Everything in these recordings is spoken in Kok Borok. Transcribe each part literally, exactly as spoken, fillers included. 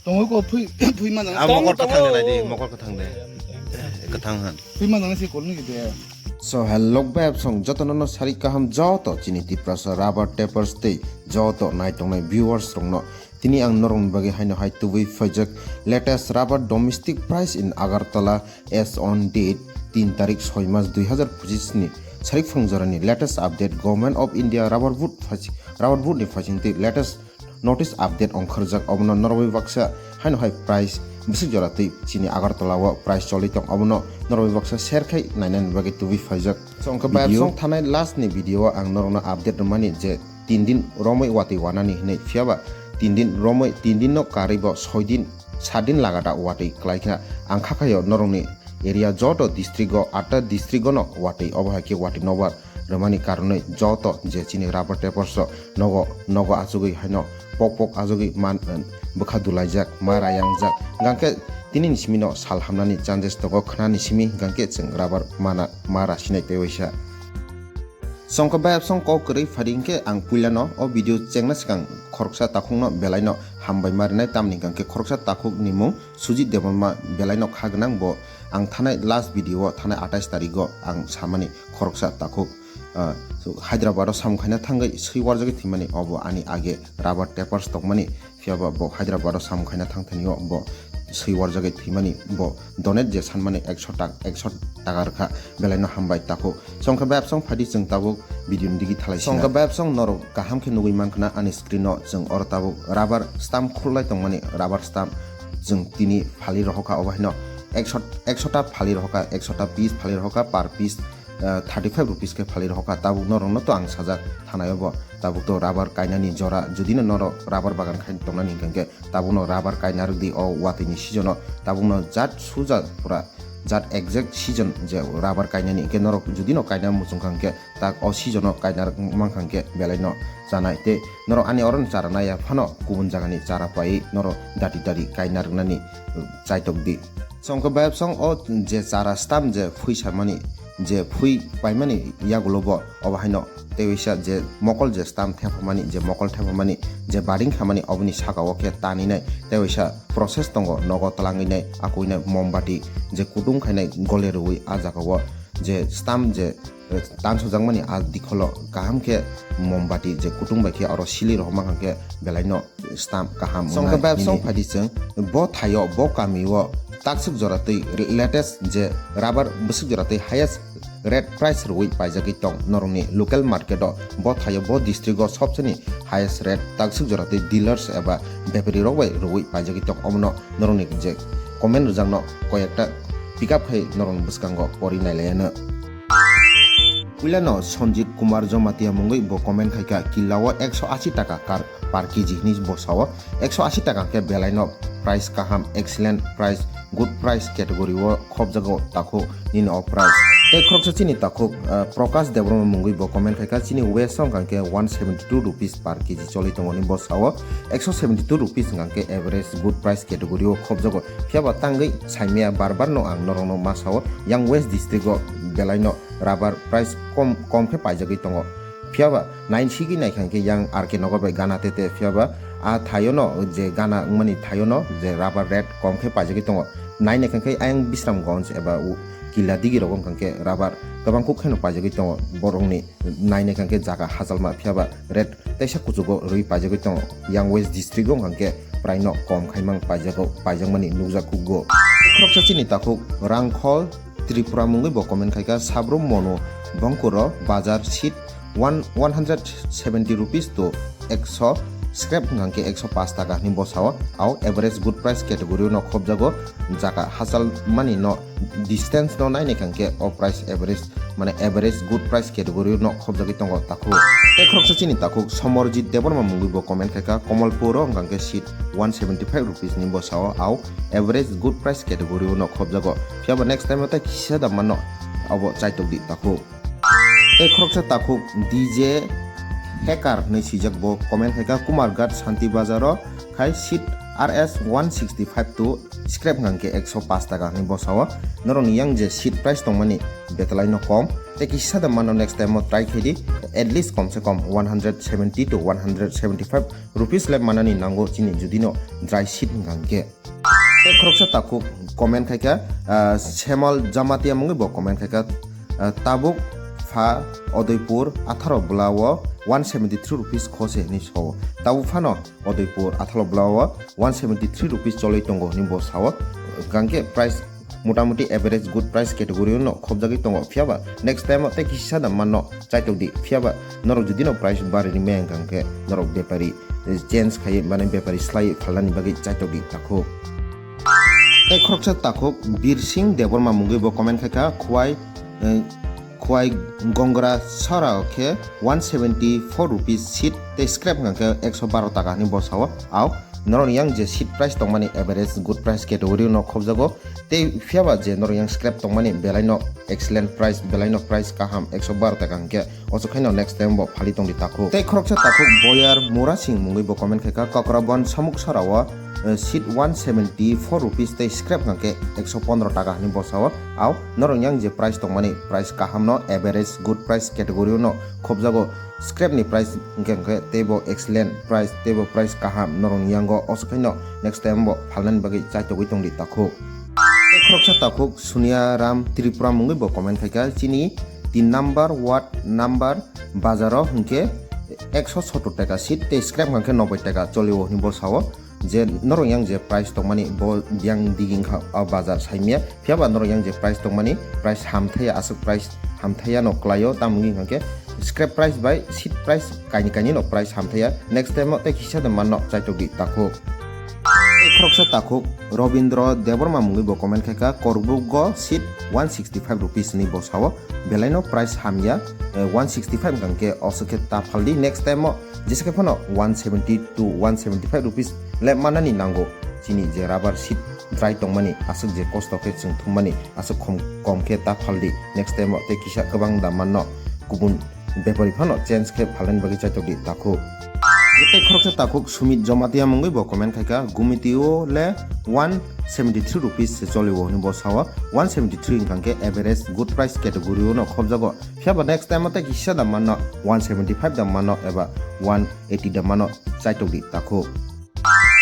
Tongwi ko phui, phui ma nang. Ah, mokol kwthang de nai di, mokol kwthang de. Kwthang han. Phui ma nang se kol ni de. So, hello, beb song, joto no sari kaham, joto chini Tiprasa rubber tapers tei joto nai tongnai viewers rok no. Tini ang norok ni bagwi haino hai tubui phaijak latest rubber domestic price in Agartala as on date tin tarik soi mas dui hazar pochisni sarik phang jorani latest update, Government of India rubber board phachi-, rubber board ni phaisingtwi latest notice update ongkharjak, obono norwi baksa haino hai price bwswk jora twi chini Agartala o price choli tong, obono norwi baksa share khai nainani bagwi tubui phaijak. So, wngkha video. Bayapsong thanai last ni video o ang norokno update rwmani je tin din romwi watwi wanani hinwi, phiyaba tin din romwi, tin din no karwi bo soi din, sat din lagata watwi kwlai kha. Ang kha khayo norokni area joto district o, atta district o no watwi, obo hai khe watwi nobar rwmani karonwi joto je chini rubber tapers o nogo, nogo achugwi haino pok pok achugwi man, bwkha dulaijak, ma rayangjak. Hingkhe tini ni simi no sal hamnani chances tongo, khwnani simi hingkhe chwng rubber mana, ma rasinai tei waisa. Songkha bayapsong kok kwrwi phari hingkhe ang puilano o video chengna swkang khoroksa takhukno belaino hambai ma rwnai, tamni hingkhe khoroksa takhukni mung Sujit Debbarma, belaino kha gwnang bo. Ang thanai last video o, thanai atais tarigo ang samani khoroksa takhuk, ah, Hyderabad o samung khaina thangwi swi warjagwi thwimani, obo ani age rubber tapers tongmani, phiyaba bo Hyderabad o samung khaina thangthani o bo swi warjagwi thwimani, bo donate je sanmani ekso tak-, ekso taka rwkha, belaino hambai takhuk. Songkha bayapsong phaidi chwng tabuk video ni digi thalai sina. Songkha bayapsong norok kaham khe nugwi mankha na ani screen o, chwng oro tabuk rubber stamp khulai tongmani, rubber stamp chwng tini phali rohokha, obo haino ekso, ekso ta phali rohokha, ekso ta piece phali rohokha, per piece, ah, thirty five rupees khe phali rohokha. Tabuk norokno to ang sajak thanai o bo, tabuk to rubber kainani jora, jodi no norok rubber bagan khai tongnani hingkha khe, tabukno rubber kaina rwdi o watwi ni season o, tabukno jat suja pura jat exact season je rubber kainani, hingkhe norok jodi no kaina muchung kha hingkhe tak o season o kaina rwk mankha hingkhe belai no chanai tei norok ani oro no chara naiya phano kubun jagani chara pai norok dati dari kaina rwnani chaitok di. Songkha bayapsong o je chara stamp je phui samani, je phui paimani yagulo bo, obo haino tei waisa je mokol je stamp thephamani, je mokol thephamani, je baring khamani, oboni saka o khe taninai tei waisa process tongo, nogo twlangwi nai, akui nai, mombati je kutung khainai gole rwui, a jaga o je stamp je, eh, tansojakmani, a dikholo kaham khe mombati je kutung bai khe oro sili rohorma hwnkhe belai no stamp kaham. Songkha wngnai bebsong nini. Phaidi chwng bo thaio, bo kamio takswk jora twi latest je rubber bwswk jora twi highest rate price rwui paijagwi tong norokni local market o. Bo thaio, bo district o sobseni highest rate takswk jora twi dealers eba bepari rok bai rwui paijagwi tong. Omono norokni je comment rwjakno koyekta pick up khai norokni bwskango pori nailaiano. Puilano Sanjit Kumar Jamatia mungwi bo comment khaikha, killa o ekso ashi taka kar per kg hinwi bo sao. Ekso ashi taka khe belaino price kaham, excellent price, good price category o khobjago takhuk nini o price. Tei khoroksa chini takhuk, ah, Prakash Debbarma mungwi bo comment khaikha, chini west o hwnkha khe one seventy two rupees per kg choli tongo hinwi bo sao. Ekso seventy two rupees hwnkha khe average good price category o khobjago. Phiyaba tangwi saimaya, bar bar no ang norokno ma sao, yang west district o belaino rubber price kom, kom khe paijagwi tongo. Phiyaba nine sigwi naikha khe yang R K Nagar bai gana tete, phiyaba a thaio no je gana wngmani thaio no je rubber rate kom khe paijagwi tongo. Nai naikha khe ayang Bisramganj eba u killa digi rogo wngkha khe rubber kwbang kuk kheno paijagwi tongo. Borokni nai naikha khe jaga hachalma, phiyaba rate teisa kuchugo rwi paijagwi tongo. Yang west district o hwnkha khe praino kom khaimang paijago, paijakmani nukjak kukgo. Khoroksa chini takhuk Rangkhol Tripura mungwi bo comment khaikha, Sabrum Monu Bongkuro bazar seat one, one hundred seventy rupees to ekso, scrap hwnkha khe ekso paanch taka hinwi bo sao. Ao average good price category no khobjago, jaga hachal mani no distance no nai naikha khe o price average, mane average good price category no khobjagwi tongo takhuk. Tei khoroksa chini takhuk Somorjit Debbarma mungwi bo comment khaikha, Komolpur o hwnkha khe seat one seventy five rupees ni bo sao, ao average good price category o no khobjago. Phiyaba next time o tei kisa da mano abo chaitok di takhuk. Tei khoroksa takhuk D J Hacker hinwi swijak bo comment khaikha, Kumarghat Santi Bazar o khai seat R S one sixty five to scrap hwnkhe ekso pash taka hinwi bosao. Norokni yang je seat price tongmani betalaino kom. Tei kisa da mano next time o try khaidi, at least kom se kom one hundred seventy to one hundred seventy five rupees le manani nango chini judino dry seat hwnkhe. Tei khoroksa takhuk comment khaikha, ah, Semal Jamatia mungwi bo comment khaikha, ah, tabuk pha Odoipur atharo bwlao one seventy three rupees khose hinwi sao. Tabuk phano Odoipur athalo bwlao one seventy three rupees cholwi tongo hinwi bo sao. Hwnkhe price motamuti average good price category no khobjagwi tongo. Phiyaba next time o tei kisa da manno chaitok di. Phiyaba norok jodi no price bari ri maya hwnkhe norok bepari, eh, change khai mane bepari slai phalnani bagwi chaitok di takhuk. Tei khoroksa takhuk Birsing Debbarma mungwi bo comment khaikha, khwai, eh, Khwai gongra sara khe one seventy four rupees seat tei scrap hwnkha khe ekso baro taka hinwi bosao. Au norok yang je seat price tongmani average good price category no khobjago. Tei phiyaba je norok yang scrap tongmani belai no excellent price, belai no price kaham ekso baro taka hwnkhe osok khaino next time bo phali tongdi takhuk. Tei khoroksa takhuk Boyar Mura Singh mungwi bo comment khaikha, Kakrabon samuk sarao, eh, seat one seventy four rupees tei scrap hwnkha khe ekso pondro taka hinwi bosao. Au norok yang je price tongmani price kaham no average good price category no khobjago. Scrap ni price hwnkhe hwnkhe teibo excellent price, teibo price kaham norok ni yango osok khaino next time bo phalnani bagwi chaitogwi tongdi takhuk. Tei khoroksa takhuk Sunia Ram Tripura mungwi bo comment khaikha, chini tin number ward number bazaro hwnkhe ekso sottor taka seat tei scrap hwnkhe noboi taka cholio hinwi bo sao. Je norok yang je price tongmani bo yang digi wngkha o bazar saimya, phiyaba norok yang je price tongmani price hamthaya, aswk price hamthaya no kwlaio, tamoni hwnkhe scrap price bai seat price kaini kaini no price hamthaya. Next time o tei kisa de manno chaitokdi takhuk. Tei khoroksa takhuk Robindra Debbarma mungwi bo comment khaikha, Korbugo seat one sixty five rupees ni bo sao, belaino price hamya, eh, one sixty five hwnkhe oswk khe ta phaldi. Next time o jesa khe phano one seventy to one seventy five rupees le manani nango. Chini je rubber sheet dry tongmani, aswk je kosto khe chwng thummani, aswk khom, kom khe ta phaldi. Next time o tei kisa kwbang dam manno kubun bepari phano change khe phalnani bagwi chaitokdi takhuk. Tei khoroksa takhuk Sumit Jamatia mungwi bo comment khaikha, Gumitio le one seventy three rupees se cholio hinwi bo sao. One seventy three hwnkha khe average good price category o no khobjago. Phiyaba next time o tei kisa dam manno one seventy five dam manno eba one eighty dam manno chaitokdi takhuk.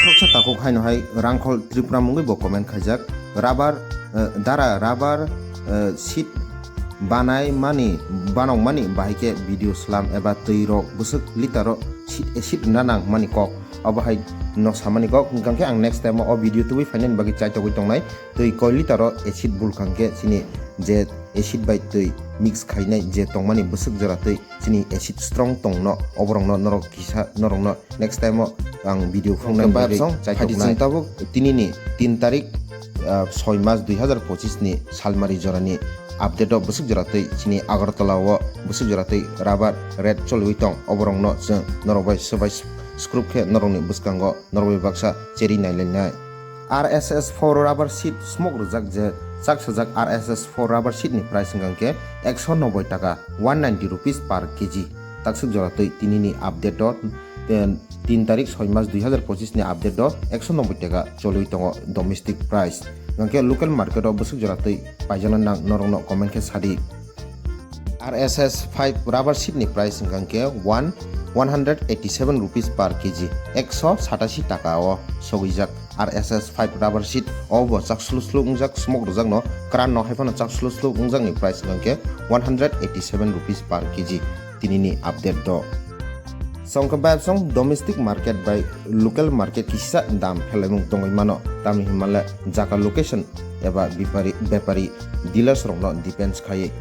Khoroksa takhuk haino hai Rangkhol Tripura mungwi bo comment khaijak, rubber, eh, dara rubber, eh, sheet banai mani, banong mani bahai khe video slam eba twi rok bwswk liter o sheet, acid rwna nang mani kok, obo hai no samani kok. Hwnkha khe ang next time o video tubui phainani bagwi chaitogwi tongnai. Twi koi liter o acid bulkhang khe chini je acid bai twi mix khainai je tongmani bwswk jora twi chini acid strong tongno, oborokno norok kisa norokno next time o ang video phungnai bagwi chaitoknai. Tabuk tinini tin tarik, ah, soi mas dui hazar pochis ni salmari jorani update o bwswk jora twi chini Agartala o bwswk jora twi rubber rate choliwi tong, oborokno chwng norok bai swbai script khe norokni bwskango norok bai baksa cheri nailainai. R S S four rubber sheet smoke rwjak je chak sajak R S S four rubber sheet ni price hwnkha khe ekso noboi taka, one ninety rupees per K G. Takswk jora twi tinini update o, eh, tin tarik soi mas dui hazar pochis ni update o ekso noboi taka cholwi tongo domestic price. Hwnkha khe local market o bwswk jora twi paijana nang norokno comment khe sadi. R S S five rubber sheet ni price hwnkha khe one, one hundred eighty seven rupees per K G, ekso satashi taka o sogwijak. R S S five rubber sheet o bo chak slu slu wngjak, smoke rwjak no, kran no hai phano chak slu slu wngjak ni price hwnkha khe one hundred eighty seven rupees per K G tinini update do. Songkhe bai song domestic market bai local market kisa dam phelaimung tongwi mano, tamni hwnmale jaga location eba bipari, bepari dealers rokno depends khai.